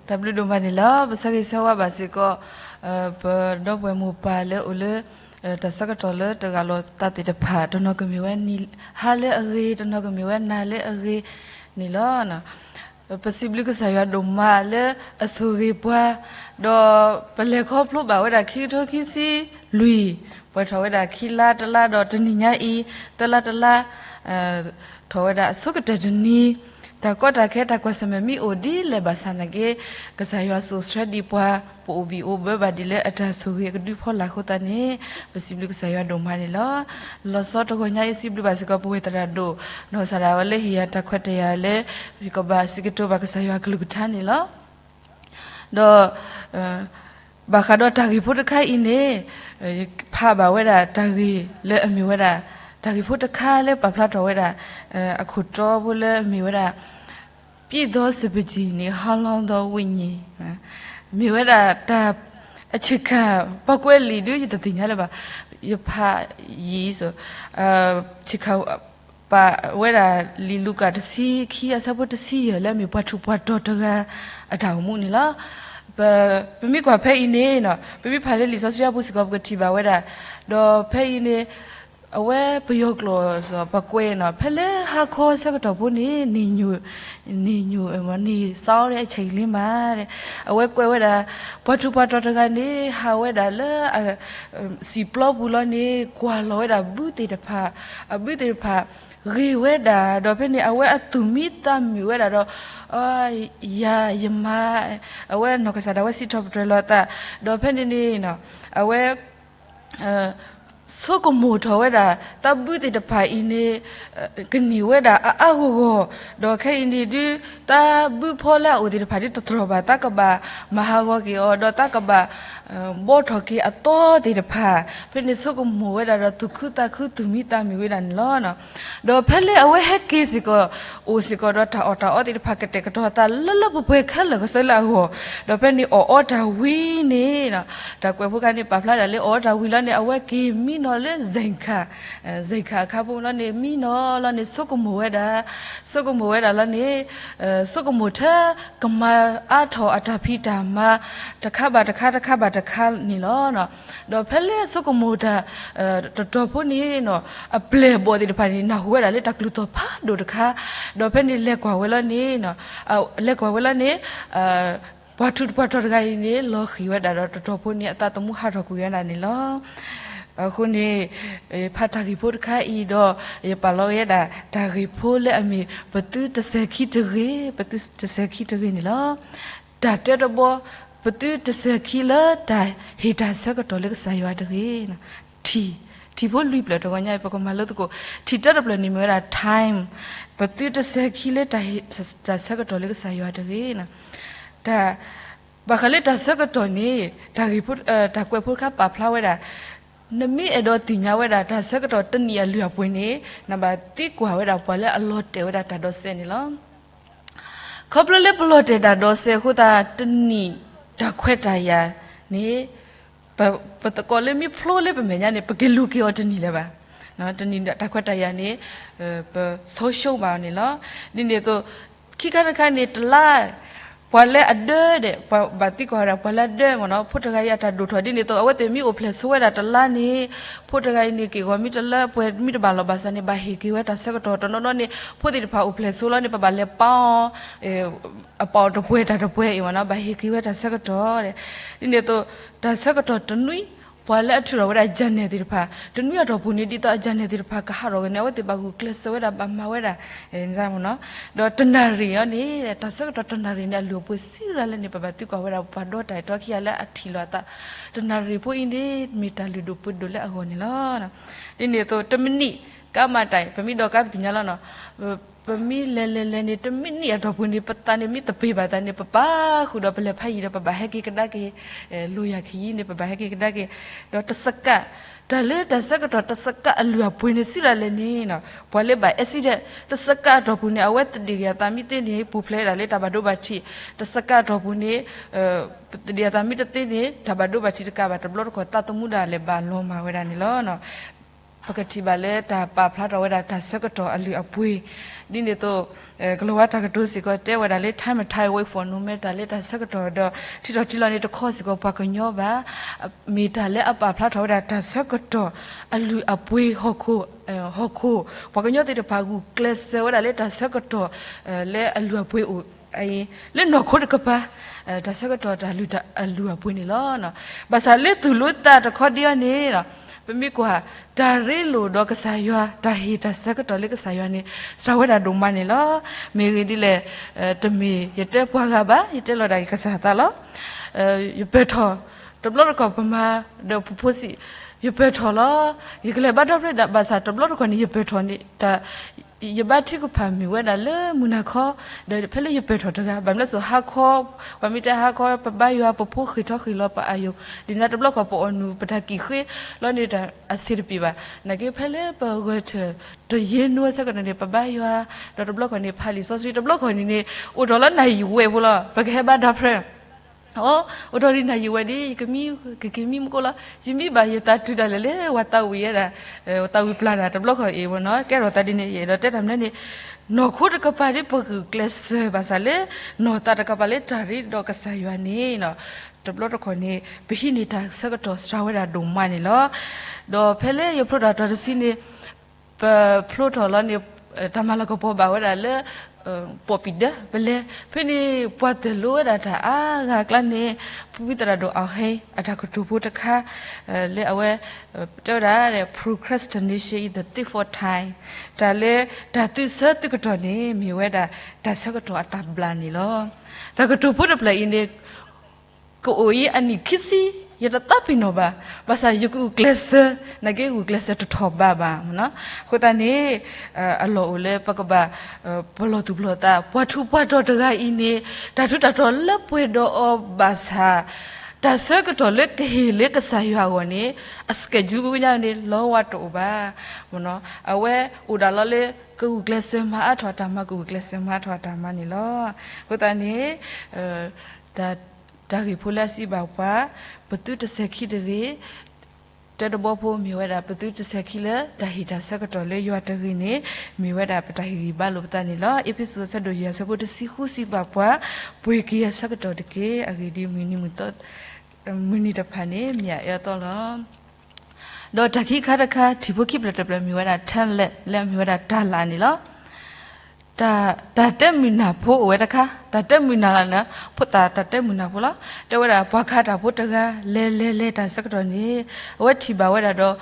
တၢ်ဘျုးဒိၣ်မးန့ၣ်လီၤ. ပဆၢဂ့ၤဆၢဝါဘၣ်စ့ၢ်ကီး ပဒီပုၢ်ဝဲၢ်မိၢ်ပၢ်လၢအိၣ်လၢ တၢ်ဆၢကတီၢ်လၢတဂၤလီၤသးသ့ၣ်တဖၣ် တနီၤကမ့ၢ်ဝဲနံၤဟါလၢအဂ့ၤ, တနီၤကမ့ၢ်ဝဲနၤလၢအဂ့ၤန့ၣ်လီၤ. ပစံးဘျုးကစၢ်ယွၤဒိၣ်မးလၢအဆိၣ်ဂ့ၤပှၤ, ဒီးပလဲၤခီဖျိဘၣ်ဝဲဒၣ်ခံကထိခံဆံလွံၢ်, ပှဲၤထီၣ်ဝဲဒၣ်ခံလါတလါဒီးတနံၤညါအံၤ သၢလါတလါ ထီၣ်ဝဲဒၣ်အဆိကတၢၢ်တနံၤ, တၢ်ကီတၢ်ခဲတၢ်ကွၢ်ဆၢၣ်မဲာ်မ့ၢ်အိၣ်ဒ်လဲၣ်ဘၣ်ဆၣ်နာ်က့ ကစၢ်ယွၤစိာ်ဆှၢဒံးပှၤ ပအိၣ်ဘံၣ်အိၣ်ဘၢဘၣ်ဒ်လၢအတၢ်ဆိၣ်ဂ့ၤအကဒုဖီလာ်အဃိသတးန့ၣ် ပစံးဘျုးကစၢ်ယွၤဒိၣ်မးန့ၣ်လီၤ. လီၤဆီတဂီၤညါအံၤ စံးဘျုးဘၣ်စ့ၢ်ကီးပဝဲသရၣ်ဒိၣ် နီၢ်ကစၢ်ဒၣ်ဝဲလၢဟ့ၣ်ယၤတၢ်ခွဲးတၢ်ယာ်လၢ ယကဘၣ်စံးကတိၤဘၣ်ကစၢ်ယွၤအကလုၢ်ကထါန့ၣ်လီၤ. ဒီး ဘၣ်ဃးဒီးတၢ်ဂ့ၢ်ဖိတခါအံၤန့ၣ် ယဖးဘၣ်ဝဲဒၣ်တၢ်ဂ့ၢ်လၢအမ့ၢ်ဝဲဒၣ် တၢ်ဂ့ၢ်ဖိတခါလၢပာ်ဖျါထီၣ်ဝဲဒၣ် အခိၣ်တီဖိလၢအမ့ၢ်ဝဲဒၣ် ပြည့်သောစပါးကျီနှင့် ဟင်းလျော်သောဝိညာဉ် မ့ၢ်ဝဲဒၣ်တၢ် အဆ့ၣ်ခါ ပှၤကွဲးလံာ်ဒုး ယတသ့ၣ်ညါလၢၤဘၣ်, ယဖးယံာ် ဆ့ၣ်ခါ ပာ်ဝဲဒၣ်လံာ်လူၤကၣ်တဆံခံအဆၢဖိတဆံယဲၢ်လၢအမ့ၢ်ပှၤထူးပှၤတီၤတဂၤအတၢ်အိၣ်မူန့ၣ်လီၤ. ပမ့ၢ်ကွၢ်ဖဲအံၤန့ၣ် ပမ့ၢ်ဖးလၢလံာ်စီဆှံအပူၤစ့ၢ်ကီး ပကထံၣ်ဘၣ်ဝဲဒၣ်, ဒီးဖဲအံၤန့ၣ် အဝဲပယီၤကျိာ်ပှၤကွဲးနီၤ ဖဲလၢဟါခီဆၢကတီၢ်ဖိန့ၣ် န့ၢ်ညိၣ် န့ၢ်ညိၣ် န့ၢ်စါအီၤန့ၣ်အဆဲးလ့မး, အဝဲကွဲးဝဲဒၣ် ပှၤထူးပှၤတီၤတဂၤန့ၣ် ဟးဝဲဒၣ်လၢ စံာ်ပျီပူၤလီၤန့ၣ် ကွၢ်လီၤဝဲဒၣ်ဘုသ့ၣ်တဖၣ်, အဘုသ့ၣ်တဖၣ် ဂ့ၤဝဲဒၣ်, ဒီးဖဲန့ၣ် အဝဲအသူၣ်မံသးမုာ်ဝဲဒၣ်ဒီး ယၤယမါ အဝဲနီၢ်ကစၢ်ဒၣ်ဝဲစံးထီၣ်ပတြၢၤလိာ်သး, ဒီးဖဲန့ၣ်န့ၣ် အဝဲ ဆိကမိၣ်ထီၣ်ဝဲဒၣ် တၢ်ဘုသ့ၣ်တဖၣ်အံၤန့ၣ် ကန့ၢ်ဝဲဒၣ်အအါဂီၢ်ဂီၢ်, ဒီးခဲအံၤန့ၣ်ဒုး တၢ်ဘုဖီလၢအအိၣ်သ့ၣ်တဖၣ်ဒ်တတြီၢ်ဘၣ် တၢ်ကဘၣ်မၤဟးဂီၤက့ၤအီၤ ဒီးတၢ်ကဘၣ် ဘှီထီၣ်က့ၤအသီသ့ၣ်တဖၣ်, ဖဲန့ၣ်ဆိကမိၣ်ဝဲဒၣ်ဒီးသူၣ်ခုသးခုသူၣ်မံသးမုာ်ဝဲဒၣ်န့ၣ်လီၤ. ဒီးဖဲလၢအဝဲဟဲက့ၤစ့ၢ်ကီး အိၣ်စ့ၢ်ကီးဒီးတၢ်အီၣ်တၢ်အီသ့ၣ်တဖၣ် ကတဲာ်ကတီၤအသးလၢလၢပှဲၤပှဲၤခဲလၢာ်ကဆၢလၢအဂီၢ်, ဒီးဖဲန့ၣ်အီၣ်အီတၢ်ဝံၤန့ၣ် တၢ်ကွဲးဖိခါန့ၣ် ပာ်ဖျါဒၣ်လၢအီၣ်အီတၢ်ဝံၤလီၤန့ၣ် အဝဲက့ၤမံနီၤလၢ စဲၣ်ခၣ်, စဲၣ်ခၣ်အခါဖိလီၤန့ၣ် မံနီၤလီၤန့ၣ် ဆိကမိၣ်ဝဲဒၣ်, ဆိကမိၣ်ဝဲဒၣ်လီၤန့ၣ် ဆိကမိၣ်ထဲကမၤအါထီၣ်အတၢ်ဖံးတၢ်မၤ တခါဘၣ်တခါ တခါဘၣ်တခါန့ၣ်လီၤ. ဒီးဖဲလၢဆိကမိၣ်တၢ် တတီၤဖိန့ၣ် အပျဲၢ်အဘီၣ်သ့ၣ်တဖၣ်န့ၣ် နၢ်ဟူဝဲဒၣ်လၢတၢ်ကျိၤသီၣ်ဖးဒိၣ်တခါ, ဒီးဖဲန့ၣ်လဲၤကွၢ်ဝဲလီၤန့ၣ် လဲၤကွၢ်ဝဲလီၤန့ၣ် ပှၤထူးပှၤတီၤတဂၤအံၤန့ၣ် လီၤဃံၤဝဲဒၣ်ဒီးတတီၤဖိန့ၣ် အသးသမူဟးထီၣ်ကွံာ်ဝဲဒၣ်န့ၣ်လီၤ. အဃိန့ၣ် ဖးတၢ်ဂ့ၢ်ဖိတခါအံၤဒီး ယပာ်လီၤဝဲဒၣ် တၢ်ဂ့ၢ်ဖိလၢအမ့ၢ် ပသုတစဲၤခံတဂ့ၤ, ပသုတစဲၤခံတဂ့ၤန့ၣ်လီၤ. တၢ်တၢတဘီ, ပသုတစဲၤခံလၢတၢ်ဟ့ၣ်တၢ်ဆၢကတီၢ်လၢကစၢ်ယွၤတဂ့ၤ. ထံၣ်, ထံၣ်ဖိလွံၢ်ဖျၢၣ်တဂီၤညါအံၤ ပကမၤလိသကိး, ထံၣ်တၢတဖျၢၣ်န့ၣ်မ့ၢ်ဝဲဒၣ် time, ပသုတစဲၤခံလၢတၢ်ဟ့ၣ်တၢ်ဆၢကတီၢ်လၢကစၢ်ယွၤတဂ့ၤ. တၢ် ဘၣ်ဃးလၢတၢ်ဆၢကတီၢ်န့ၣ် တၢ်ဂ့ၢ်ဖိ တၢ်ကွဲးဖိတခါပာ်ဖျါဝဲဒၣ်, နမ့ၢ်အဲၣ်ဒိးသ့ၣ်ညါဝဲဒၣ် တၢ်ဆၢကတီၢ်တနံၣ်အလုၢ်အပှ့ၤန့ၣ် နဘၣ်သံကွၢ်ဝဲဒၣ်ပှၤလၢအလီၤတဲာ်ဝဲဒၣ်တၢ်ဒိးစဲးန့ၣ်လီၤ. ခီဖျိလၢပလီၤတဲာ်တၢ်ဒိးစဲးအဃိသတး တနံၣ်တၢ်ခွဲးတၢ်ယာ်န့ၣ် ပသကိးလၢမ့ၢ်ဖျိလၢပမဲာ်ညါန့ၣ် ပကလူၤက့ၤအီၤတနံၣ်လၢၤဘၣ်. တနံၣ်တၢ်ခွဲးတၢ်ယာ်န့ၣ် ပဆီရှုံးဘၣ်အီၤန့ၣ်လီၤ. ဒ်န့ၣ်အသိး ခံခါတခါန့ၣ် တလါ ပှၤလၢအဒၢဒဲး ပှၤဘၣ်သံကွၢ်ဝဲဒၣ် ပှၤလၢအဒၢမ့ၢ်နီၤ ဖိတဂၤအံၤအတၢ်ဒိၣ်ထီၣ်ဒ်န့ၣ်အသိး အဝဲသ့ၣ်မ့ၢ်အိၣ်ဖျဲၣ်ဆိဝဲဒၣ်တလါန့ၣ် ဖိတဂၤအံၤန့ၣ် က့ၢ်ဂီၤမ့ၢ်တလၢပှဲၤမ့ၢ်တဘၣ်လီၤဘၣ်ဆၣ်န့ၣ် ဘၣ်ဟ့ၣ်က့ၤဝဲတၢ်ဆၢကတီၢ်တနီၤနီၤန့ၣ် ဖိသ့ၣ်တဖၣ်အိၣ်ဖျဲၣ်ဆိလီၤန့ၣ် ပဘၣ်လဲၤပာ်အီၤ အပာ်အီၤတပှဲၤတၢ်တပှဲၤအံၤမ့ၢ်နီၤ ဘၣ်ဟ့ၣ်က့ၤဝဲတၢ်ဆၢကတီၢ် ဒ်န့ၣ်အသိး တၢ်ဆၢကတီၢ်တနွံ ပှၤလၢအထုးထီၣ်ဝဲဒၣ် channel သ့ၣ်တဖၣ် တနွံအတီၢ်ပူၤန့ၣ် ဒ်သိးအ channel သ့ၣ်တဖၣ်ကဟးထီၣ်ဝဲန့ၣ် အဝဲသ့ၣ်ဘၣ်ဂုာ်ကျဲးစၢးဝဲဒၣ် ဘၣ်မၤဝဲဒၣ် မ့ၢ်နီၤ ဒီးတနၣ်ရံၣ်အံၤန့ၣ် တၢ်ဆၢကတီၢ်တနၣ်ရံၣ်န့ၣ် အလုၢ်အပှ့ၤစံးရၤလဲၣ်န့ၣ် ပဘၣ်သံကွၢ်ဝဲဒၣ် ပှၤဒီတၢ်အဲၣ်တီခံဂၤလၢအထံၣ်လိာ်အသး တနၣ်ရံၣ်ဖိအံၤန့ၣ် မ့ၢ်တၢ်လုၢ်ဒိၣ်ပှ့ၤဒိၣ်လၢအဂီၢ်န့ၣ်လီၤ. ဒ်န့ၣ်အသိး တမံးနံး ကါမၤတၢ် ပမ့ၢ်ဒိးကါပသ့ၣ်ညါလီၤနီၤ ပမ့ၢ်လဲၤလဲၤလဲၤန့ၣ် တမံးနံးအတီၢ်ပူၤန့ၣ် ပသးန့ၣ်မ့ၢ်တပ့ၤဘၣ်သးန့ၣ် ပပာ်ဃုာ်ဒီးပလဲၤဖးယံာ်ဒီး ပဘၣ်ဟဲက့ၤကဒါက့ၤ လိာ်ယၤခံယံၤန့ၣ် ပဘၣ်ဟဲက့ၤကဒါက့ၤ ဒီးတစကး တၢ်လၢတၢ်ဆၢကတီၢ်တစကးအလုၢ်အပှ့ၤန့ၣ် စံးရၤလဲၣ်န့ၣ်နီၤ ပှၤလၢဘၣ် accident တစကးအတီၢ်ပူၤန့ၣ် အဝဲသဒံးက့ၤအသးမ့ၢ်သ့န့ၣ် ပူၤဖျဲးဝဲဒၣ်လၢတၢ်ဘၣ်ဒိဘၣ်ထံး တစကးအတီၢ်ပူၤန့ၣ် သဒံးအသးမ့ၢ်တသ့န့ၣ် တၢ်ဘၣ်ဒိဘၣ်ထံးတကးဘၣ် တဘျီတခီၣ် သးသမူဒၣ်လဲာ်ဘၣ်လီၤမၢ်ဝဲဒၣ်န့ၣ်လီၤ. ပကထံၣ်ဘၣ်လၢတၢ်ပာ်ဖျါထီၣ်ဝဲဒၣ်တၢ်ဆၢကတီၢ်အလုၢ်အပှ့ၤ, ဒ်န့ၣ်အသိး ကလီၤဝါတၢ်ကတိၤစ့ၢ်ကီးတဲဝဲဒၣ်လၢ time and tide wait for no man တၢ်လၢတၢ်ဆၢကတီၢ်ဒီး ထံထီၣ်ထံလီၤန့ၣ်တခီစ့ၢ်ကီး ပှၤကညီဘၣ်, မ့ၢ်တၢ်လၢအပာ်ဖျါထီၣ်ဝဲဒၣ်တၢ်ဆၢကတီၢ်အလုၢ်အပှ့ၤဟီၣ်ခိၣ်, ဟီၣ်ခိၣ်, ပှၤကညီသ့ၣ်တဖၣ်ဂုာ်ကျဲးစၢးဝဲဒၣ်လၢတၢ်ဆၢကတီၢ် လၢအလုၢ်အပှ့ၤအိၣ် လၢနီၢ်ခိတကပၤ တၢ်ဆၢကတီၢ်တၢ်လုၢ်အလုၢ်အပှ့ၤန့ၣ်လီၤ. ဘၣ်ဆၣ်လၢသူၣ်လၢသးတခီဒ်အံၤန့ၣ် ပမ့ၢ်ကွၢ် တၢ်ရ့လိာ်ဒီးကစၢ်ယွၤ တၢ်ဟ့ၣ်တၢ်ဆၢကတီၢ်လၢကစၢ်ယွၤန့ၣ် စှၤဝဲဒၣ်ဒိၣ်မးန့ၣ်လီၤ. မ့ၢ်ဂ့ၢ်ဒ်လဲၣ်, တမ့ၢ်ယတဲပှၤဂၤဘၣ်, ယတဲလီၤဒၣ်ယကစၢ်သးလီၤ. ယပၢၢ်ထီၣ်, တဘျီတခီၣ်ပမၤဒီးပဖိဆံး, ယပၢၢ်ထီၣ်လီၤ. ယကလဲၤဘါဒီဖျၢၣ်ဒၣ် ဘၣ်ဆၣ်တဘျီတခီၣ်န့ၣ် ယပၢၢ်ထီၣ်န့ၣ် တၢ် ယဘါထုကဖၣ်မ့ၢ်ဝဲဒၣ်လၢမုၢ်နၤခီ, ဒီးဖဲလၢယပၢၢ်ထီၣ်တဂၤ ဘၣ်မနုၤစိၤဟါခီ, ပှၤမ့ၢ်တဲဟါခီ ပဘါယွၤ ပဖိဃ့ၢ်ထီၣ်ဃ့ၢ်လီၤပအယိာ်, ဒ်န့ၣ်တဘျီခီၣ်ပအီၣ်နုၢ် ပတၢ်ကံၣ်ဃ့လီၤန့ၣ်တၢ်အဆံးတပ့ၤဘၣ်. နာ်က့ဖဲလၢပဂၢၢ်ထၢၣ်တယ့ၢ်နွံဆၢကတီၢ်န့ၣ် ပဘါယွၤ, ဒီးတဘျီခီၣ်န့ၣ် ဖးလံာ်စီဆှံ, တဘျီခီၣ်န့ၣ်န့ၣ် အိၣ်ထီၣ်လၢနၣ်ရံၣ်ဝဲၢ်ဖိလီၤ ပကဟဲဘါဒီဖျၢၣ် အိ, အိၣ်ထီၣ်ဒ်နၣ်ရံၣ်ဝဲၢ်ဒ် ယကမံ, ကက့ၤမံမူကိၣ်လီၤ. ယမံဘၣ်ယသးတုၤဒၣ်လဲာ်လၢ ဝၤသးဝံၣ်ဝဲဒၣ်, ဝၤသးဝံၣ်ပျၢ်ဒၣ် တဘျီခီၣ်အံၤဝဲနီၤ ကဲထီၣ်သးဒ်န့ၣ် ယအဲၣ်ဒိးတဲတၢ်မနုၤန့ၣ်, နီၢ်ခိတကပၤဒ်ပဂုာ်ကျဲးစၢးဘၣ်ဆၣ်လၢ နီၢ်သးတကပၤလၢတၢ်ရ့ဒီးကစၢ်ယွၤန့ၣ်, တဘျီတခီၣ်န့ၣ် ပဟံးန့ၢ်တၢ်ဆၢကတီၢ်စှၤဝဲဒၣ်ဒိၣ်မးန့ၣ်လီၤ. ဒီးဖဲလၢယဖျိထီၣ်တီၤတဆံန့ၣ် ပဖျိထီၣ်လီၤန့ၣ်, တၢ်မၤလၤကပီၤဘၣ်ဝဲဒၣ်လၢ ပိာ်ပံၤဒၢပလဲ, ဖဲန့ၣ် ပှၤတၢၢ်လိဝဲဒၣ်တၢ်အါဂၤအကျါန့ၣ်, ဖုဝံသရၣ်ဒိၣ်အီၤဟဲ အတၢ်ကတိၤဖိတခါ လၢအဝဲ တဲဝဲဒၣ် procrastination is the thief of time, တၢ်လၢ တၢ်သုဆၢသုကတီၢ်န့ၣ် မ့ၢ်ဝဲဒၣ်တၢ်ဆၢကတီၢ်အတၢ်ဘျၣ်န့ၣ်လီၤ. တၢ်ကတိၤဖိတဖျၢၣ်အံၤန့ၣ် ကအိၣ်အံၤအနံၣ်ခံဆံ ယတသးပ့ၤနီၣ်ဘၣ်, ဘၣ်ဆၣ်ယကဂုာ်ကျဲးစၢး, နာ်က့ဂုာ်ကျဲးစၢးတထီၣ်ဘးဘၣ်. အဃိသတးန့ၣ် အလီၢ်အိၣ်လၢပကဘၣ် ပလီၢ်သူၣ်ပလီၢ်သး, ပှၤထူးပှၤတီၤတဂၤအံၤန့ၣ် တၢ်ထူးတၢ်တီၤလၢပှဲၤဒီးအီၤဘၣ်ဆၣ်, တၢ်ဆၢကတီၢ်လၢကဟ့ၣ်လၢကစၢ်ယွၤအဂီၢ်န့ၣ် အ schedule ကညါန့ၣ် လီဝါတအိၣ်ဘၣ်. အဝဲအိၣ်ဒၣ်လီၤလၢ ကဂုာ်ကျဲးစၢးမၤအါထီၣ်အတၢ်မၤ, ကဂုာ်ကျဲးစၢးမၤအါထီၣ်အတၢ်မၤန့ၣ်လီၤ. အဃိသတးန့ၣ် တၢ်ဂ့ၢ်ဖိလၢအစံးဘၣ်ပှၤ, ပသုတစဲၤခံတဂ့ၤ, တၢတဘီဖိမ့ၢ်ဝဲဒၣ် ပသုတစဲၤခံလၢတၢ်ဟ့ၣ်တၢ်ဆၢကတီၢ်လၢယွၤတဂ့ၤန့ၣ် မ့ၢ်ဝဲဒၣ်ပတၢ်ဟ့ၣ်ဂံၢ်ဘါလိာ်ပသးန့ၣ်လီၤ. အ့းဖ့းစူးအဆၢဒိၣ်ယဲၢ်အဆၢဖိတဆံဃုစံးဘၣ်ပှၤ, ပှ့ၤက့ၤယၤဆၢကတီၢ်တက့ၢ်. အဂ့ၢ်ဒ်အံၤ, မုၢ်နံၤတဖၣ်န့ၣ် မ့ၢ်အအၢအသီလီၤ. ဒီးတၢ်ခံခါတခါ ထံၣ်ဖိခံဖျၢၣ်တဖျၢၣ်မ့ၢ်ဝဲဒၣ် talent လၢအမ့ၢ်ဝဲဒၣ်တၢ်လၢ်န့ၣ်လီၤ. တၢ်တဲမုာ်နၢ်ဖိအိၣ်ဝဲတခါ, တၢ်တဲမုာ်နၢ်လၢ်န့ၣ် ဖိသၣ်တၢ်တဲမုာ်နၢ်ဖိလီၤ. တဲဝဲဒၣ် ပှၤခးတၢ်ဖိတဂၤ လဲၤလဲၤလဲၤတၢ်ဆၢကတီၢ်န့ၣ် အဝဲထံၣ်ဘၣ်ဝဲဒၣ်ဒီး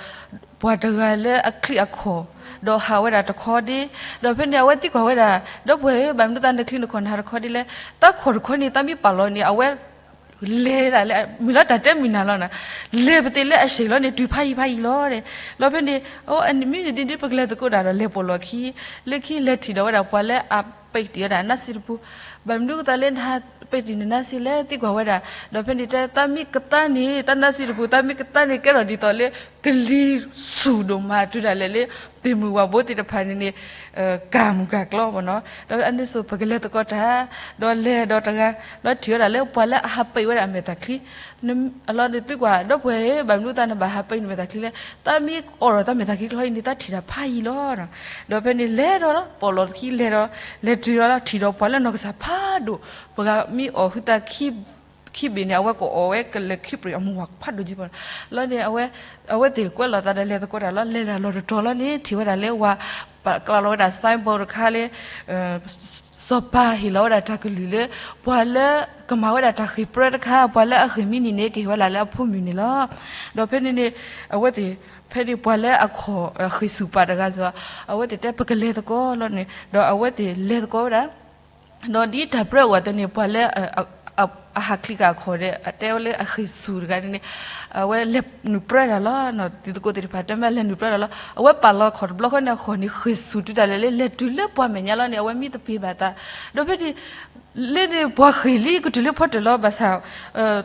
ပှၤတဂၤလၢအချံအခိၣ်, ဒီးဟးဝဲဒၣ်တခီဒ့, ဒီးဖဲန့ၣ် အဝဲသံကွၢ်ဝဲဒၣ်, ဒီပုၢ်ဝဲၢ်ဧၢ, ဘၣ်မနုၤသးနချံနခိၣ်နဟးတခီဒ့လဲၣ်. တၢ်ခိၣ်တခီန့ၣ် တၢ်မ့ၢ်ပာ်လီၤန့ၣ် အဝဲ လဲၤဒၣ်လၢ မ့ၢ်လီၤတၢ်တဲမုာ်နၢ်လီၤန့ၣ်, လဲၤပသ့ၣ်လၢအဆံးလီၤန့ၣ် တုၤဖးယံၤဖးယံၤလီၤ. လီၤဖဲန့ၣ် အမ့ၢ်န့ၣ်ဒ်န့ၣ် ပကလဲၤသကိးတၢ်ဒီးလဲၤပိာ်လီၢ်ခံ, လၢခံလဲၤထံၣ်ဒီးဝဲဒၣ်ပှၤလၢအပံးတံၢ်ဝဲဒၣ်နါစံတပူၤ, ဘၣ်မနုၤကသးလၢနဟးပံးတံၢ်နနါစံလဲၣ် သံကွၢ်ဝဲဒၣ်, ဒီးဖဲန့ၣ်တဲ တၢ်မ့ၢ်ကသါန့ၣ် တၢ်နါစံတပူၤ တၢ်မ့ၢ်ကသါန့ၣ် ကဲထီၣ်ဒ်သိးလၢ ကလံၤဆူၣ်ဒိၣ်မး တုၤဒၣ်လဲာ်လၢ သ့ၣ်မုၢ်ဝၣ်ဘိသ့ၣ်တဖၣ်န့ၣ်န့ၣ် ကၢ်မုၢ်ကၢ်ကျီဘၣ်နီၤ. ဒီးအန့ၣ်စိၤပကလဲၤသကိးတၢ်, ဒီးလဲၤဒီးတဂၤ, ဒီးထံၣ်ဝဲဒၣ်လၢပှၤလၢအဟးပံးဝဲဒၣ်အမဲာ်သၣ်ချံ, အလီၢ်န့ၣ်သံကွၢ် ဒီပုၢ်ဝဲၢ်ဧၢ ဘၣ်မနုၤသးနဘၣ်ဟးပံးနမဲာ်သၣ်ချံလဲၣ်, တၢ်မ့ၢ်အိၣ်ဒီးတၢ်မဲာ်သၣ်ချံတခီအံၤန့ၣ် တၢ်ထံၣ်တၢ်ဖးယံၤလီၤ. ဒီးဖဲန့ၣ်လဲၤဒီးလီၤ ပိာ်လီၢ်ခံလဲၤဒီး လဲၤတုၤဒီးလီၤ ထံၣ်ဒီးပှၤလၢနီၢ်ကစၢ်ဖးဒိၣ်, ပှၤမ့ၢ်အီၣ်ဟုသးခံ ခံဘ့ၣ်န့ၣ် အဝဲကအိၣ်ဝဲကလဲၤခံပြံးအမုၢ်ဝၣ်ဖးဒိၣ်ကံပီၤလီၤန့ၣ် အဝဲသ့ၣ်ကွဲးလီၤသးဒီးလဲၤသကိးတၢ်လီၤ. လဲၤဒၣ်လီၢ်တတီၤလီၤန့ၣ် ထံၣ်ဝဲဒၣ်လၢဝၤ ပာ်ကျးလီၤဝဲဒၣ် signboard တခါလၢ စီၤပၤဟ့ၣ်လီၤဝဲဒၣ်တၢ်ကလုၢ်လၢ ပှၤလၢကမၤဝဲဒၣ်တၢ်ဃ့ၢ်ပြၢတခါ ပှၤလၢအဃ့ၢ်မံနံၤန့ၣ် ကဟ့ၣ်ဝဲဒၣ်လၢအဖိမုၣ်န့ၣ်လီၤ. ဒီးဖဲန့ၣ်န့ၣ် အဝဲသ့ၣ် ဖဲန့ၣ်ပှၤလၢအခီၣ်ဃ့ၢ်ဆူၣ်ပာ်တဂၤစ့ၢ် အဝဲသ့ၣ်တဲပကလဲၤသကိးလီၤန့ၣ် ဒီးအဝဲသ့ၣ်လဲၤသကိးဝဲဒၣ် ဒီးဒ်တၢ်ပြၢအဂီၢ်သ့ၣ်န့ၣ် ပှၤလၢ အဟးချံက့ၤအခီၣ်ဒီး အတဲဝဲလၢအဃ့ၢ်ဆူၣ်တဂၤန့ၣ်န့ၣ် အဝဲလဲၤနုာ်ပြၢတၢ်လီၤ. တံၤသကိးသ့ၣ်တဖၣ် တဲမ့ၢ်လဲၤနုာ်ပြၢတၢ်လီၤ. အဝဲပာ်လီၤအခီၣ်တဘျီဃီန့ၣ် အခီၣ်န့ၣ်ဃ့ၢ်ဆူၣ်တုၤဒၣ်လဲာ်လၢ လဲၤတုၤလၢပှၤမဲာ်ညါလီၤန့ၣ် အဝဲမံသပ့ၤဘၣ်သး ဒီးဖဲန့ၣ် လၢန့ၣ်ပှၤဃ့ၢ်လံကတုၤလၢဖီတၢၣ်လီၤ ဘၣ်ဆၣ်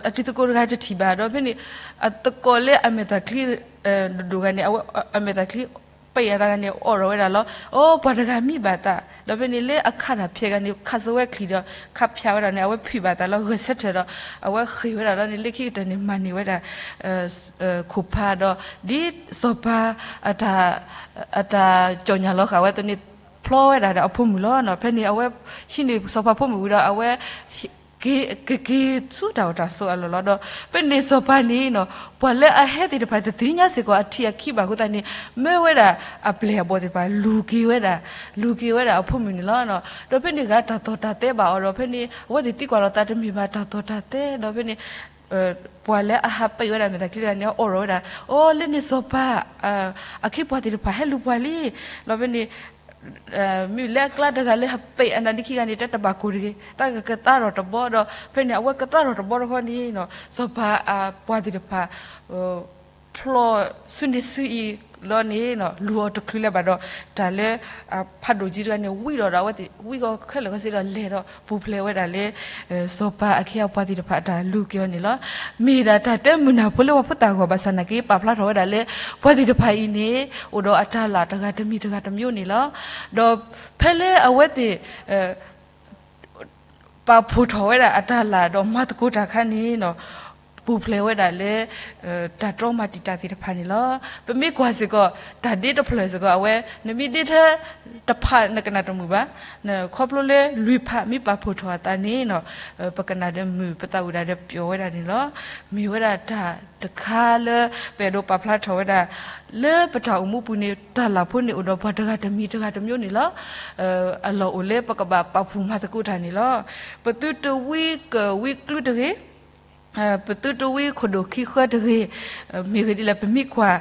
အတံၤသကိးတဂၤတထံၣ်ဘၣ် ဒီးဖဲန့ၣ် အသကိးလၢအမဲာ်သၣ်ချံ ဒိၣ်ဒိၣ်ဂၤန့ၣ် အမဲာ်သၣ်ချံ ပှၤလၢအဟဲသ့ၣ်တဖၣ်တသ့ၣ်ညါစ့ၢ်ကီးအထံအခံဘၣ်အဃိသတးန့ၣ် ပှၤတဂၤမံဘၣ်သး ဒီးဖဲန့ၣ်လၢအခးတၢ်ဖျဲးတဂၤန့ၣ် ခးစဝဲချံဒီး ခးဖၠးဝဲဒၣ်န့ၣ် အဝဲဖုးဘၣ်သးလီၤ ဂဲၤဆၢထၢၣ်ဒီး အဝဲဃ့ၢ်ဝဲဒၣ်လီၤန့ၣ် လၢခံကတၢၢ်န့ၣ် မၤန့ၢ်ဝဲဒၣ် ခိၣ်ဖးဒီး ဒ်စီၤပၤ အတၢ် အတၢ်ကၠီၣ်ညါလီၤဃာ်ဝဲအသိးန့ၣ် ဖျီဝဲဒၣ်ဒီးအဖိမုၣ်လီၤ. ဖဲန့ၣ်အဝဲ ဟံးန့ၢ်စီၤပၤဖိမုၣ်ဝံၤဒီး အဝဲ က့ၤ ကက့ၤဆူတၢ်အိၣ်တၢ်ဆိးအလီၢ်လီၤ. ဒီးဖဲန့ၣ်စီၤပၤန့ၣ် ပှၤလၢအဟဲသ့ၣ်တဖၣ်တသ့ၣ်ညါစ့ၢ်ကီးအထံအခံဘၣ်အဃိသတးန့ၣ် မၢဝဲဒၣ်အပျဲၢ်အဘီၣ်သ့ၣ်တဖၣ် လူၤက့ၤဝဲဒၣ် လူၤက့ၤဝဲဒၣ်အဖိမုၣ်န့ၣ်လီၤ. ဒီးဖဲန့ၣ်ဂၤတၢ်သီၣ်တၢ်သဲဘၣ်အီၤဒီး ဖဲန့ၣ် အဝဲသ့ၣ်သံကွၢ်လီၤသးတမ့ၢ်ဘၣ်တၢ်သီၣ်တၢ်သဲ ဒီးဖဲန့ၣ် ပှၤလၢအဟးပဲာ်ဝဲဒၣ်မဲာ်သၣ်ချံတဂၤန့ၣ် အအိးထီၣ်ဝဲဒၣ် အိ လၢန့ၣ်စီၤပၤ အခ့အပှၤသ့ၣ်တဖၣ်ဟဲလူၤပှၤလံ. ဒီးဖဲန့ၣ် မ့ၢ်လၢအကျါတဂၤလၢဟးပဲာ်အနါဒ့ခံဂၤန့ၣ် တၢ်တဘၣ်ကိၢ်တဂ့ၤ တၢ်ကကသါထီၣ်တဘီဒီး ဖဲန့ၣ် အဝဲကသါထီၣ်တဘီတခီန့ၣ် စီၤပၤအပှၤသ့ၣ်တဖၣ် ဖျီၣ်ဆူန့ၣ်ဆူအံၤလီၤန့ၣ် လူၤအီၤတချုးလၢၤဘၣ်ဒီး တၢ်လၢ ဖးဒိၣ်ကၠံတဂၤန့ၣ် ဝံဒီးဒီးအဝဲသ့ၣ် ဝံဃီခဲလၢာ်ခဲဆ့ဒီးလဲၤဒီးပူၤဖျဲးဝဲဒၣ်လၢ စီၤပၤအခ့အပှၤသ့ၣ်တဖၣ်အတၢ်လူၤက့ၤအီၤန့ၣ်လီၤ. မ့ၢ်ဒၣ်တၢ်တဲမုာ်နၢ်ဖိလၢပှၤဖိသၣ်အဂီၢ်ဘၣ်ဆၣ်နာ်က့ ပာ်ဖျါထီၣ်ဝဲဒၣ်လၢ ပှၤသ့ၣ်တဖၣ်အံၤန့ၣ် အိၣ်ဒီးအတၢ်လၢ်တဂၤတမံၤတဂၤတမျိုးန့ၣ်လီၤ. ဒီးဖဲလၢအဝဲသ့ၣ် ပာ်ဖှိၣ်ထီၣ်ဝဲဒၣ်အတၢ်လၢ်ဒီးမၤသကိးတၢ်အခါန့ၣ် ပူၤဖျဲးဝဲဒၣ်လၢ တၢ်တြီမၤတံာ်တာ်သ့ၣ်တဖၣ်န့ၣ်လီၤ. ပမ့ၢ်ကွၢ်စ့ၢ်ကီး တၢ်ဒ့တဖျၢၣ်စ့ၢ်ကီး အဝဲ နမ့ၢ်ဒ့ထဲတဖးနကနၣ်တမုာ်ဘၣ်. ခီဖျိလၢလွံၢ်ဖးမ့ၢ်ပာ်ဖှိၣ်ထီၣ်အသးန့ၣ် ပကနၣ်ဒီးမုာ် ပသးဝံၣ်ဒၣ်ဒီးပျီၣ်ဝဲဒၣ်န့ၣ်လီၤ. မ့ၢ်ဝဲဒၣ်တၢ်တခါလၢ ပအဲၣ်ဒိးပာ်ဖျါထီၣ်ဝဲဒၣ် လၢပတၢ်အိၣ်မူပူၤန့ၣ် တၢ်လၢ်ဖိန့ၣ်အိၣ်ဒီးပှၤတဂၤတမံၤတဂၤတမျိုးန့ၣ်လီၤ. အလီၢ်အိၣ်လၢပကဘၣ်ပာ်ဖှိၣ်မၤသကိးတၢ်န့ၣ်လီၤ. ပသုတဝံကဝံကျူတဂ့ၤ, ပသုတဝံခိၣ်ဒိၣ်ခံဃၢတဂ့ၤ, မ့ၢ်ဂ့ၤဒ်လဲၣ် ပမ့ၢ်ကွၢ်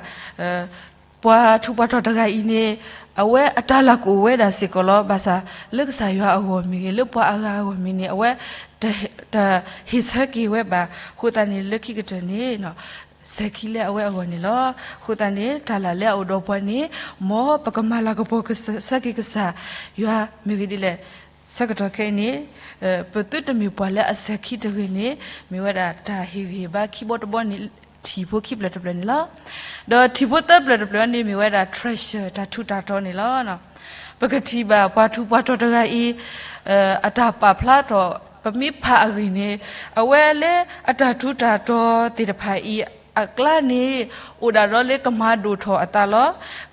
ပှၤထူးပှၤတီၤတဂၤအံၤန့ၣ် အဝဲအတၢ်လၢ်ကအိၣ်ဝဲဒၣ်စ့ၢ်ကီးလီၤ. ဘၣ်ဆၣ် လၢကစၢ်ယွၤအဂီၢ်မ့ၢ်ဂ့ၤ လၢပှၤအဂၤအဂီၢ်မ့ၢ်န့ၣ် အဝဲ တဟ့ၣ်ဆၢက့ၤဝဲဘၣ်. အဃိသတးန့ၣ် လၢခံကတၢၢ်န့ၣ် စဲၤခံလၢအဝဲအဂီၢ်န့ၣ်လီၤ. အဃိသတးန့ၣ် တၢ်လၢ်လၢအအိၣ်ဒီးပှၤန့ၣ် မ်ပကမၤလၤကပီၤဆၢက့ၤကစၢ်ယွၤမ့ၢ်ဂ့ၤဒ်လဲၣ်. ဆၢကတီၢ်ခဲအံၤန့ၣ် ပသုတမ့ၢ်ပှၤလၢအစဲၤခံတဂ့ၤန့ၣ် မ့ၢ်ဝဲဒၣ်တၢ်ဟ့ၣ်ဂံၢ်ဟ့ၣ်ဘါခံဘီတဘီန့ၣ် ထံၣ်ဖိခံဖျၢၣ်တဖျၢၣ်န့ၣ်လီၤ. ဒီးထံၣ်ဖိသၢဖျၢၣ်တဖျၢၣ်န့ၣ် မ့ၢ်ဝဲဒၣ် treasure တၢ်ထူးတၢ်တီၤန့ၣ်လီၤ. ပကထံၣ်ဘၣ်ပှၤထူးပှၤတီၤတဂၤအံၤ အတၢ်ပာ်ဖျါထီၣ် ပမ့ၢ်ဖးအဂ့ၢ်န့ၣ် အဝဲလၢအတၢ်ထူးတၢ်တီၤသ့ၣ်တဖၣ်အံၤအကျါန့ၣ် အိၣ်ဒၣ်ဒီးလၢကမၤဒိၣ်ထီၣ်အသးလီၤ.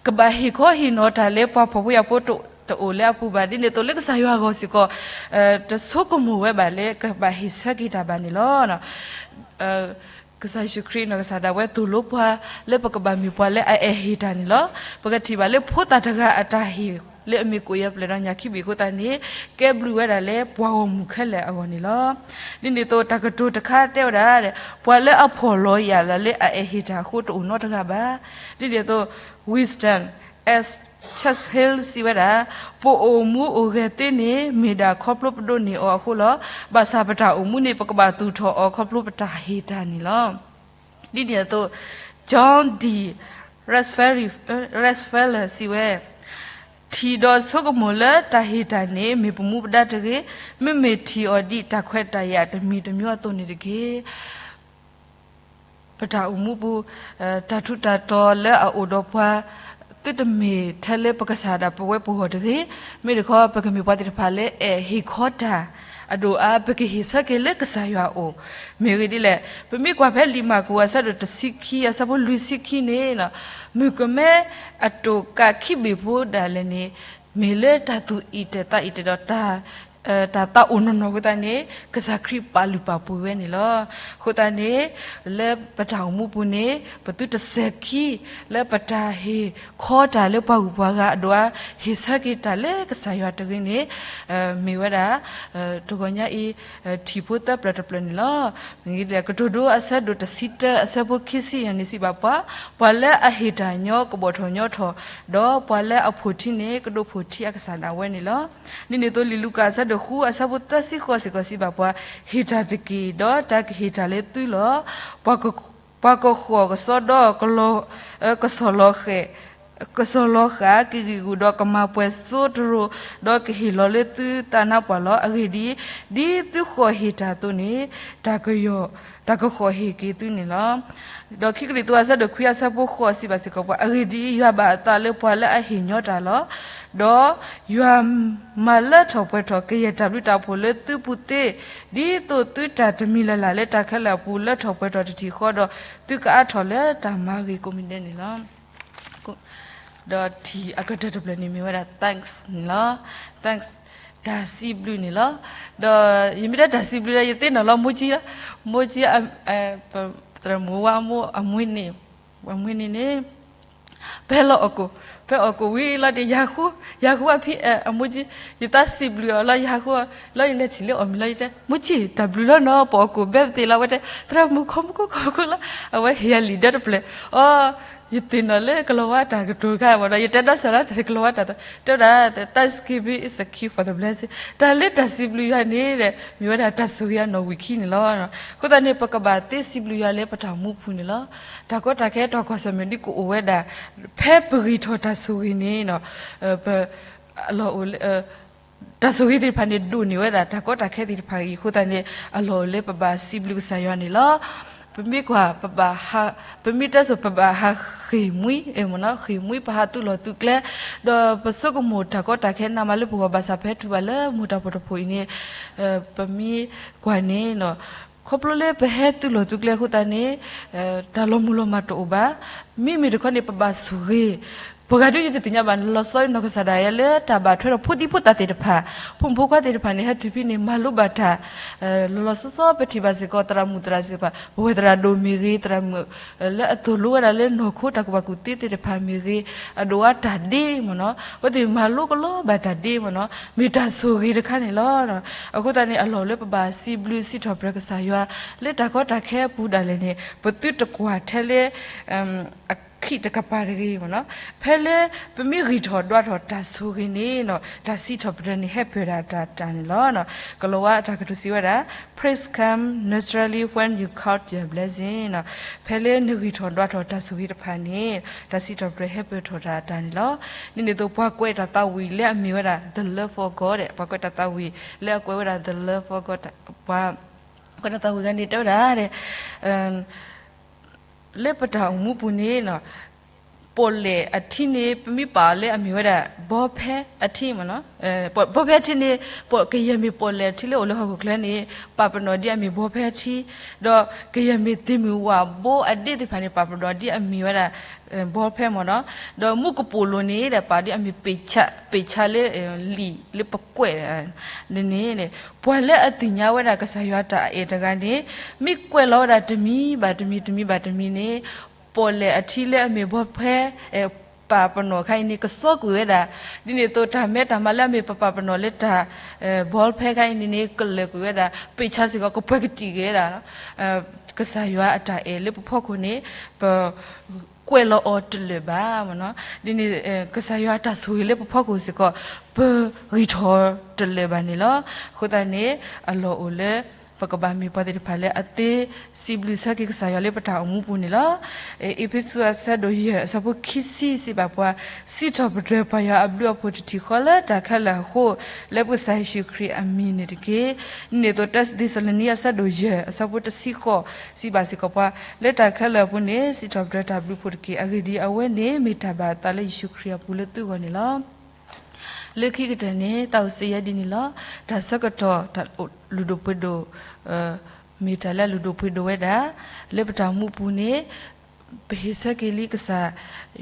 ကဘၣ်ဟ့ၣ်ခီဟ့ၣ်နီၤတၢ်လၢပှၤဖှီၣ်ဖိယာ်ဖိတအိၣ်လၢအပူၤဘၣ်. ဒ်န့ၣ်အသိးလၢကစၢ်ယွၤအဂီၢ်စ့ၢ်ကီး တဆိကမိၣ်ဝဲဘၣ်လၢကဘၣ်ဟ့ၣ်ဆၢက့ၤတၢ်ဘၣ်န့ၣ်လီၤ. ကစၢ်ယ့ၣ်ၡူးခရံာ်နီၢ်ကစၢ်ဒၣ်ဝဲသိၣ်လိပှၤလၢပကဘၣ်မ့ၢ်ပှၤလၢအအဲၣ်ဟ့ၣ်တၢ်န့ၣ်လီၤ. ပကထံၣ်ဘၣ်လၢဖိသၣ်တဂၤအတၢ်ဟ့ၣ်လၢအမ့ၢ်ကိၣ်ယဲၢ်ပျဲၢ်ဒီးညၣ်ခံဘ့ၣ်အဃိသတးန့ၣ် ကဲဘျုးဝဲဒၣ်လၢပှၤဂီၢ်မုၢ်ခဲလၢာ်အဂီၢ်န့ၣ်လီၤ. ဒ်န့ၣ်အသိးတၢ်ကတိၤတခါတဲဝဲဒၣ် ပှၤလၢအဖှီၣ်လီၤယာ်လၢအအဲၣ်ဟ့ၣ်တၢ်အဃိတအိၣ်နီတဂၤဘၣ်. ဒ်န့ၣ်အသိး Winston Churchill စံးဝဲဒၣ် ပအိၣ်မူအိၣ်ဂဲၤသ့န့ၣ် မ့ၢ်ဒၣ်ခီဖျိပဒိးန့ၢ်အီၤအဃိလီၤ. ဘၣ်ဆၣ်ပတၢ်အိၣ်မူန့ၣ် ပကဘၣ်သူၣ်ထီၣ်အီၤခီဖျိပတၢ်ဟ့ၣ်တၢ်န့ၣ်လီၤ. ဒ်န့ၣ်အသိး John D. Rockefeller Rockefeller စံးဝဲ ထံၣ်ဒီးဆိကမိၣ်လၢတၢ်ဟ့ၣ်တၢ်န့ၣ် မ့ၢ်ပမူပဒါတဂ့ၤ, မ့မ့ၢ်ထံၣ်အီၤဒ်တၢ်ခွဲးတၢ်ယာ်တမံၤတမျိုးအသိးန့ၣ်တက့ၢ်. ပတၢ်အိၣ်မူပူၤ တၢ်ထူးတၢ်တီၤလၢအအိၣ်ဒီးပှၤ သုတမ့ၢ်ထဲလၢပကစၢ်ဒၣ်ပဝဲပဂီၢ်တဂ့ၤ. မ့ၢ်တခီ ပကမ့ၢ်ပှၤသ့ၣ်တဖၣ်လၢအဲၣ်ဟ့ၣ်ခီတၢ် အဒိၣ်အါ ပကဟ့ၣ်ဆၢက့ၤလၢကစၢ်ယွၤအအိၣ် မ့ၢ်ဂ့ၤဒ်လဲၣ်. ပမ့ၢ်ကွၢ်ဖဲလံာ်မၢ်ကူးအဆၢဒိၣ်တဆံခံ အဆၢဖိလွံၢ်ဆံခံန့ၣ် မုၣ်ကမဲအတိာ်ကးခံဘ့ၣ်ဖိဒၣ်လဲာ်န့ၣ် မ့ၢ်လၢတၢ်သူၣ်အံၣ်တဲာ်သးအံၣ်တဲာ်ဒီး တၢ်သးအိၣ်နီၢ်နီၢ်အဃိသတးန့ၣ် ကစၢ်ခရံာ်ပာ်လုၢ်ပာ်ပှ့ၤဝဲန့ၣ်လီၤ. အဃိသတးန့ၣ် လၢပတၢ်အိၣ်မူပူၤန့ၣ် ပသုတစဲၤခံ လၢပတၢ်ဟ့ၣ်ခီတၢ်လၢပှၤဂုၤပှၤဂၤအဒိၣ်အါ ဟ့ၣ်ဆၢက့ၤတၢ်လၢကစၢ်ယွၤတဂ့ၤန့ၣ် မ့ၢ်ဝဲဒၣ် တဂီၤညါအံၤ ထံၣ်ဖိသၢဖျၢၣ်တဖျၢၣ်န့ၣ်လီၤ. မ့ၢ်ဂ့ၤဒ်လဲၣ် ကတိၤဒိအဆၢဒိၣ်တဆံတၢ အဆၢဖိခံဆံယဲၢ်န့ၣ်စံးဘၣ်ပှၤ, ပှၤလၢအဟ့ၣ်တၢ်ညီကဘီၣ်ထီၣ်ညီထီၣ်, ဒီးပှၤလၢအဖိၣ်ထံန့ၣ် ကဒိးဖိၣ်ထံအကစၢ်ဒၣ်ဝဲန့ၣ်လီၤ. ဒ်န့ၣ်အသိးလံာ်လူၤကၣ်အဆၢဒိၣ်ဃု အဆၢဖိသၢဆံဃိးစ့ၢ်ကီးစံးဘၣ်ပှၤ, ဟ့ၣ်တၢ်တက့ၢ်, ဒီးတၢ်ကဟ့ၣ်တၢ်လၢသုလီၤ. ပှၤက ပှၤကဃီၣ်ကစီဒီ ကစီၣ်လီၤဃဲၣ် ကစီၤလီၤဃာ်က့ၤဂံာ်ဂူာ်ဒီးကမၤပှဲၤစိတရိၤ, ဒီးကဟ့ၣ်လီၤလၢသုသးနါပှၢ်လီၤ. အဂ့ၢ်ဒ်အံၤ, ဒ်သုဃီၣ်ဟ့ၣ်တၢ်အသိးန့ၣ်, တၢ်ကယီၢ်, တၢ်ကဃီၣ်ဟ့ၣ်က့ၤသုန့ၣ်လီၤ. ဒီးခံကရံၣ်သူးအဆၢဒိၣ်ခွံအဆၢဖိဃိးစံးဘၣ်စ့ၢ်ကီးပှၤ, အဂ့ၢ်ဒ်အံၤ, ယွၤဘၣ်အသးလၢပှၤလၢအဟ့ၣ်ညီတၢ်လီၤ. ဒီးယွၤမၤလၢထီၣ်ပှဲၤထီၣ်ကယဲၢ်တၢ်ဘျုးတၢ်ဖှိၣ်လၢသုပူၤသ့, ဒ်သိးသုတၢ်တမံၤလၢ်လၢ်လၢတၢ်ခဲလၢာ်အပူၤလၢထီၣ်ပှဲၤထီၣ်တထံၣ်ဃီဒီး, သုကအါထီၣ်လၢတၢ်မၤဂ့ၤကိးမံၤဒဲးန့ၣ်လီၤ. ဒီးထံၣ်အကတၢၢ်တဖျၢၣ်န့ၣ်မ့ၢ်ဝဲဒၣ် thanks န့ၣ်လီၤ. Thanks တၢ်စံးဘျုးန့ၣ်လီၤ. ဒီးယမ့ၢ်တဲတၢ်စံးဘျုးဒီး ယသ့ၣ်နီၣ်လီၤမိၢ်ကၠံလီၤ. မိၢ်ကၠံ သရၣ်မုၣ်ဝါအမိၢ်အမွေးနေ့, အမွေးနေ့န့ၣ် ဖဲလီၤအီၣ်ကိၣ်, ဖဲအီၣ်ကိၣ်ဝံၤလီၤဒီး ယၤဃူ, ယၤဃူအဖံ အမိၢ်ကၠံ, ယသးစံးဘျုးအီၤလီၤ ယၤဃူ, လီၤယလဲၤထံၣ်လၢအီၣ်မ့ၤလီၤ ယတဲ မိၢ်ကၠံ တၢ်ဘျုးလီၤနီၤ ပအီၣ်ကိၣ်ဘဲပသ့ၣ်လီၤ ဝဲတဲ သရၣ်မုၣ်ခိၣ်မူခိၣ်ခိၣ်လီၤ အဝဲဟ့ၣ်ယၤလံာ်ဒၢတဖျၢၣ်, အီ ယသ့ၣ်နီၣ်လၢကလီၤဝါတၢ်ကတိၤခါမ့ၢ်ဒီး ယတဲဒီးစၢၤလၢတၢ်ကလီၤဝါတၢ်သီ, တဲဝဲဒၣ် thanksgiving is a key for the blessing တၢ်လၢတၢ်စံးဘျုးယွၤန့ၣ်ဒီး မ့ၢ်ဝဲဒၣ်တၢ်ဆိၣ်ဂ့ၤအနီၣ်ဝံာ်ခံန့ၣ်လီၤ. အဃိသတးန့ၣ် ပကဘၣ်သ့စံးဘျုးယွၤလၢပတၢ်အိၣ်မူပူၤန့ၣ်လီၤ. တၢ်ကီတၢ်ခဲတီၢ်ကွၢ်ဆၢၣ်မဲာ်ဒ်ကအိၣ်ဝဲဒၣ် ဖဲပဂံၢ်ထီၣ်တၢ်ဆိၣ်ဂ့ၤန့ၣ် ပ အလီၢ်အိၣ်လၢ တၢ်ဆိၣ်ဂ့ၤသ့ၣ်တဖၣ်န့ၣ် ဒိၣ်န့ၢ်ဝဲဒၣ် တၢ်ကီတၢ်ခဲသ့ၣ်တဖၣ်အံၤအဃိသတးန့ၣ် အလီၢ်အိၣ်လၢပဘၣ်စံးဘျုးကစၢ်ယွၤန့ၣ်လီၤ. ပမ့ၢ်ကွၢ် ပဘၣ်ဟး, ပမ့ၢ်တဲစိၤ ပဘၣ်ဟးဃ့ၢ်မှံ, ဃ့ၢ်မှံပဟးသုးလီၢ်သုးကျဲ, ဒီးပဆိကမိၣ်တၢ်ကီတၢ်ခဲနးမးလၢပဂီၢ်ဘၣ်ဆၣ် ပဟဲတုၤဘၣ်လၢမိၢ်တၢ်ဖှီၣ်တဖှီၣ်အံၤန့ၣ် ပမ့ၢ်ကွၢ်န့ၣ် ခီဖျိလၢပဟဲသုးလီၢ်သုးကျဲအဃိသတးန့ၣ် တၢ်လီၤမုၢ်လီၤမၢ်တအိၣ်ဘၣ်. မ့မ့ၢ်တခီန့ၣ် ပဘၣ်ဆိၣ်ဂ့ၤ, ပှၤဂၤဒုးယတသ့ၣ်ညါဘၣ် လီၤဆီနီၢ်ကစၢ်ဒၣ်ယဲလၢတၢ်ဘၣ်ထွဲဒီးဖိသံဖိသၣ်သ့ၣ်တဖၣ်, ဖိမုၣ်ဖိခွါသ့ၣ်တဖၣ်န့ၣ် ဟဲတုၤဖဲန့ၣ် မၤလိဘၣ်တၢ် လီၤလီၤဆီဆီ ပထံၣ်ဘၣ်စ့ၢ်ကီး သရၣ်မုၣ်သရၣ်သ့ၣ်တဖၣ် ပဝဲၢ်သရၣ်ဒိၣ်မ့ၢ်ဂ့ၤ, သရၣ်မုၣ် လၢအသိၣ်လိဝဲဒၣ်လၢနီၢ်ခိတၢ်ကူၣ်ဘၣ်ကူၣ်သ့သ့ၣ်တဖၣ်မ့ၢ်ဂ့ၤ, အဒိၣ်အါတၢ်ဒ့မ့ၢ်နီၤ, အဝဲသ့ၣ်မၤလိကလီဘၣ်တၢ်ဒ့မ့ၢ်နီၤ, မ့ၢ်တၢ်ဆိၣ်ဂ့ၤတခါန့ၣ်လီၤ. အဃိသတးန့ၣ် အလီၢ်အိၣ်လၢပဘၣ်စံးဘျုးစံးထီၣ်ပတြၢၤကစၢ်ယွၤ လၢတၢ်ကီတၢ်ခဲအပူၤဒၣ်လဲာ်န့ၣ် ပသုတကွၢ်ထဲလၢ အခံးတကပၤတဂ့ၤမ့ၢ်နီၤ. ဖဲလၢပမ့ၢ်ဂံၢ်ထီၣ်ဒွးထီၣ်တၢ်ဆိၣ်ဂ့ၤန့ၣ်နီၤ တၢ်စံးထီၣ်ပတြၢၤန့ၣ် ဟဲပၢၢ်ဒၣ်တၢ်တၢ်န့ၣ်လီၤ. ကလီၤဝါအတၢ်ကတိၤစံးဝဲဒၣ် Praise come naturally when you count your blessing နီၤ. ဖဲလၢနဂံၢ်ထီၣ်ဒွးထီၣ်တၢ်ဆိၣ်ဂ့ၤတဖၣ်န့ၣ် တၢ်စံးထီၣ်ပတြၢၤဟဲပၢၢ်ထီၣ်တၢ်တၢ်န့ၣ်လီၤ. ဒ်န့ၣ်အသိး ပှၤကွဲးတၢ်သးဝံၣ်လၢအမ့ၢ်ဝဲဒၣ် The Love of God ပှၤကွဲးတၢ်သးဝံၣ်လၢအကွဲးဝဲဒၣ် The Love of God ပှၤကွဲးတၢ်သးဝံၣ်ဂၤန့ၣ် တဲဝဲဒၣ် လၢပတၢ်အိၣ်မူပူၤန့ၣ် ပီၣ်လဲၣ်အထံန့ၣ် ပမ့ၢ်ပာ်အီၤလၢအမ့ၢ်ဝဲဒၣ် ဘီဖဲအထံမ့ၢ်နီၤ, ဘီဖဲအထံန့ၣ် ကယဲၢ်မ့ၢ်ပီၣ်လဲၣ်အထံလၢအိၣ်လၢဟီၣ်ခိၣ်ချၢန့ၣ် ပာ်ပနီၣ်ဒ်အမ့ၢ်ဘီဖဲအထံ, ဒီးကယဲၢ်မ့ၢ်သ့ၣ်မုၢ်ဝၣ်ဘိအဒ့သ့ၣ်တဖၣ်န့ၣ် ပာ်ပနီၣ်ဒ်အမ့ၢ်ဝဲဒၣ် ဘီဖဲမ့ၢ်နီၤ, ဒီးမူကပိာ်လိၤန့ၣ်ဒီး ပာ်ဒ်အမ့ၢ်ပ့ၢ်ဆါ, ပ့ၢ်ဆါလၢ လံာ်လၢပကွဲးန့ၣ်, ပှၤလၢအသ့ၣ်ညါဝဲဒၣ်ကစၢ်ယွၤတၢ်အဲၣ်တဂၤန့ၣ် မ့ၢ်ကွဲးလီၤဝဲဒၣ်တမံၤဘၣ်တမံၤ တမံၤဘၣ်တမံၤန့ၣ် ပီၣ်လဲၣ်အထံလၢအမ့ၢ်ဘီဖဲ ပာ်ပနီၣ်ခါအံၤန့ၣ် ကစီကွံာ်ဝဲဒၣ်, ဒ်န့ၣ်အသိးတၢ်မဲတၢ်မါလၢအမ့ၢ်ပပာ်ပနီၣ်လၢတၢ် ဘီဖဲခါအံၤန့ၣ်န့ၣ် ကလၢာ်ကွံာ်ဝဲဒၣ်, ပ့ၢ်ဆါစ့ၢ်ကီး ကပှဲၤကတံာ်က့ၤဝဲဒၣ်, ကစၢ်ယွၤအတၢ်အဲၣ်လၢပဖီခိၣ်န့ၣ် ပ ကွဲးလီၤအီၤတလၢာ်ဘၣ်မ့ၢ်နီၤ, ဒ်န့ၣ် ကစၢ်ယွၤအတၢ်ဆိၣ်ဂ့ၤလၢပဖီခိၣ်စ့ၢ်ကီး ပဂံၢ်ထီၣ်တလၢာ်ဘၣ်န့ၣ်လီၤ. အဃိသတးန့ၣ် အလီၢ်အိၣ်လၢ ပကဘၣ်မ့ၢ်ပှၤသ့ၣ်တဖၣ်လၢအသ့စံးဘျုးဆၢက့ၤကစၢ်ယွၤလၢပတၢ်အိၣ်မူပူၤန့ၣ်လီၤ. အ့းဖ့းစူးအဆၢဒိၣ်ယဲၢ်အဆၢဖိခံဆံစံးဘၣ်ပှၤ, စံးထီၣ်ပတြၢၤပၢ်ယွၤအဘျုးအဖှိၣ်တထံၣ်ဃီလၢတၢ်ခဲလၢာ်အဃိ, လၢပကစၢ်ယ့ၣ်ၡူးခရံာ်အမံၤန့ၣ်တက့ၢ်. ဒ်န့ၣ်အသိး တၢသ့းစၤလနံအဆၢဒိၣ်ယဲၢ်အဆၢဖိတဆံဃိး စံးဘၣ်စ့ၢ်ကီးပှၤ, လၢတၢ်ခဲလၢာ်အပူၤန့ၣ် စံးထီၣ်ပတြၢၤတၢ်ဘျုးဖှိၣ်တက့ၢ်. အဂ့ၢ်ဒ်အံၤ, အဝဲန့ၣ်မ့ၢ်တၢ်ဘၣ်အသးလၢယ့ၣ်ၡူးခရံာ်အပူၤလၢသုဂီၢ်န့ၣ်လီၤ. လၢခံကတၢၢ်န့ၣ် သးအိၣ်စ့ယဲဒ်န့ၣ်လီၤ. တၢ်ဆၢကတီၢ် တၢ်လုၢ်ဒိၣ်ပှ့ၤဒိၣ် မ့ၢ်တၢ်လၢအလုၢ်ဒိၣ်ပှ့ၤဒိၣ်ဝဲဒၣ် လၢပတၢ်မူပူၤန့ၣ် ပဟ့ၣ်ဆၢက့ၤလံကစၢ်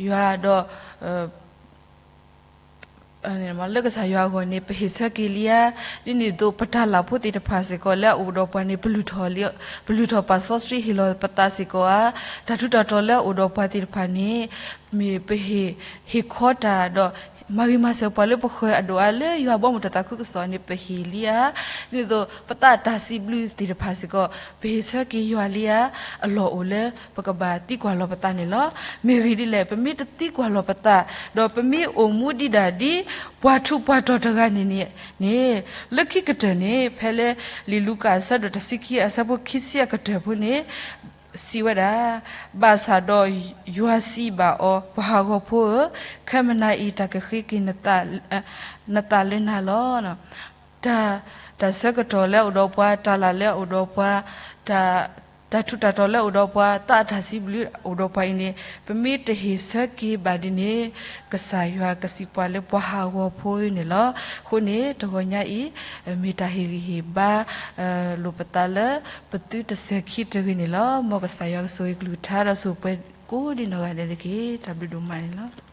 ယွၤဒီး လၢကစၢ်ယွၤအဂီၢ်န့ၣ် ပဟ့ၣ်ဆၢက့ၤလံဧါ. ဒ်န့ၣ်အသိး ပတၢ်လၢ်ဖိသ့ၣ်တဖၣ်စ့ၢ်ကီးလၢအအိၣ်ဒီးပှၤန့ၣ် ပလုၢ်ထီၣ်လံ, ပလုၢ်ထီၣ်ပာ်စီဆှံဟ့ၣ်လီၤပသးစ့ၢ်ကီးဧါ. တၢ်ထူးတၢ်တီၤလၢအအိၣ်ဒီးပှၤသ့ၣ်တဖၣ်န့ၣ် မ့ၢ်ပဟ့ၣ်, ဟ့ၣ်ခီတၢ်ဒီး မၤဂ့ၤမၤစၢၤပှၤလၢပဃၢၤအဒိၣ်အါလၢယွၤဘီမုၢ်တၢ်သးခုကစီၣ်န့ၣ် ပဟ့ၣ်လံဧါ. ဒ်န့ၣ်အသိး ပသးတၢ်စံးဘျုးသ့ၣ်တဖၣ်စ့ၢ်ကီး ပဟ့ၣ်ဆၢက့ၤယွၤလံဧါ. အလီၢ်အိၣ်လၢပကဘၣ်သံကွၢ်လီၤပသးန့ၣ်လီၤ. မ့ၢ်ဂ့ၢ်ဒ်လဲၣ်, ပမ့ၢ်တသံကွၢ်လီၤပသး ဒီးပမ့ၢ်အိၣ်မူဒံးဒၣ်ဒ် ပှၤထူးပှၤတီၤတဂၤန့ၣ်န့ၣ် လၢခံကတၢၢ်န့ၣ် ဖဲလၢလံာ်လူၤကၣ်အဆၢဒိၣ်တဆံခံအဆၢဖိခံဆံအကတၢၢ်ဖိန့ၣ် စံးဝဲဒၣ်, ဘၣ်ဆၣ်ဒီးယွၤစံးဘၣ်အီၤ, ပှၤဟးဂီၤဖိဧၢ, ခဲမုၢ်နၤအံၤတၢ်ကဃ့က့ၤနသးလၢနၤလီၤ. တၢ်, တၢ်ဆၢကတီၢ်လၢအအိၣ်ဒီးပှၤ, တၢ်လၢ်လၢအအိၣ်ဒီးပှၤ, တၢ်, တၢ်ထူးတၢ်တီၤလၢအအိၣ်ဒီးပှၤ, သးအတၢ်စံးဘျုးအိၣ်ဒီးပှၤအံၤန့ၣ်, ပမ့ၢ်တဟ့ၣ်ဆၢက့ၤဘၣ်ဒ်န့ၣ်, ကစၢ်ယွၤကစံးပှၤလၢပှၤဟးဂီၤဖိန့ၣ်လီၤ. အဃိန့ၣ် တဂီၤညါအံၤ, မ့ၢ်တၢ်ဟ့ၣ်ဂံၢ်ဟ့ၣ်ဘါ လိာ်ပသးလၢပသုတစဲၤခံတဂ့ၤန့ၣ်လီၤ. မ်ကစၢ်ယွၤကဆိၣ်ဂ့ၤကလုၢ်ကထါဒီးဆိၣ်ပှဲၤကိးဒံနီၢ်ဂၤဒဲးတက့ၢ်. တၢ်ဘျုးဒိၣ်မးန့ၣ်လီၤ.